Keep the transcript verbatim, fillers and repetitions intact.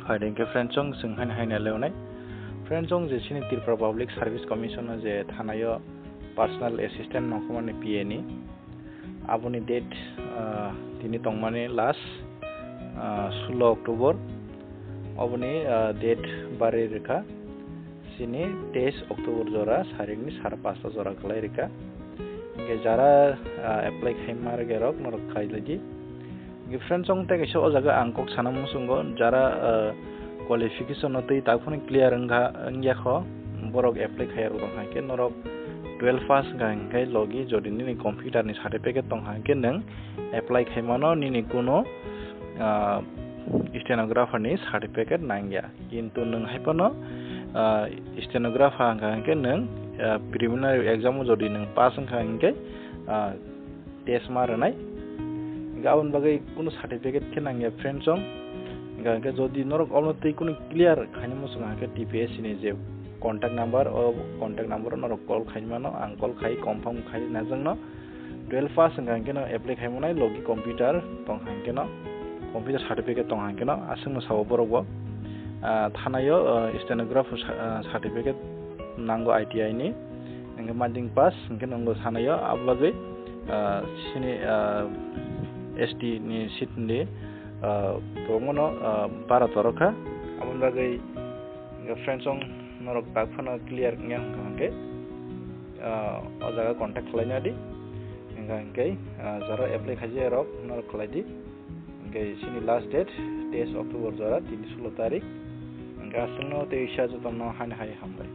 Phaidi hwnkhe friends, chwng chwng haino haino leonai. Friends, chwng je chini Tripura Public Service Commission o je thanaio personal assistant nongkhormani P A ni, aboni date, ah, tini tongmani last, ah, sullo October. Oboni, ah, date bari rwkha chini teis October jora, saringni sara pasta jora kwlai rwkha. Hwnkhe jara, ah, apply khaima rwgwi rok norok khlai laidi. Hwnkhe friends, chwng tei kaisa o jaga ang kok sana muchungo, jara, ah, qualification no twi tak phano clear wngkha, wngya kho, borok apply khaiya rok tong kha, hwnkhe norok twelve pass wngkha hwnkhe logi jodi nini computer ni certificate tong kha, hwnkhe nwng apply khaimano nini kuno, ah, stenographer ni certificate nangya. Kintu nwng hai phano, ah, stenographer wngkha hwnkhe nwng, ah, preliminary exam o jodi nwng pass wngkha hwnkhe, ah, test ma rwnai. Hwnkhe aboni bagwi kunu certificate khe nangya friends, chwng. Hwnkhe jodi norok omo twi kunu clear khaina muchung hwnkhe T P S C ni je contact number, o contact number o norok call khaimano, ang call khai confirm khai najwkno. Twelve pass wngkha hwnkhe no apply khaimanai logi computer tong hwnkhe no, computer certificate tong hwnkhe no, aswkno sao borok bo, ah, thanaio, ah, stenographer sa-, ah, certificate nango I T I ni, hwnkhe matric pass hwnkhe nongo thanaio, abo bagwi, ah, sini, ah, S T ni seat ni, ah, kwbangmano, ah, bara torokha, aboni bagwi Hwnkhe friends, chwng norok tak phano clear wngya hwnkha hwnkhe, ah, o jaga contact khlaina di. Hwnkha hwnkhe, ah, jara apply khaijak rok norok khlai di. Hwnkhe chini last date teis October jora, tini sullo tarik. Hwnkhe aswkno tei isa jotono haino hai hambai.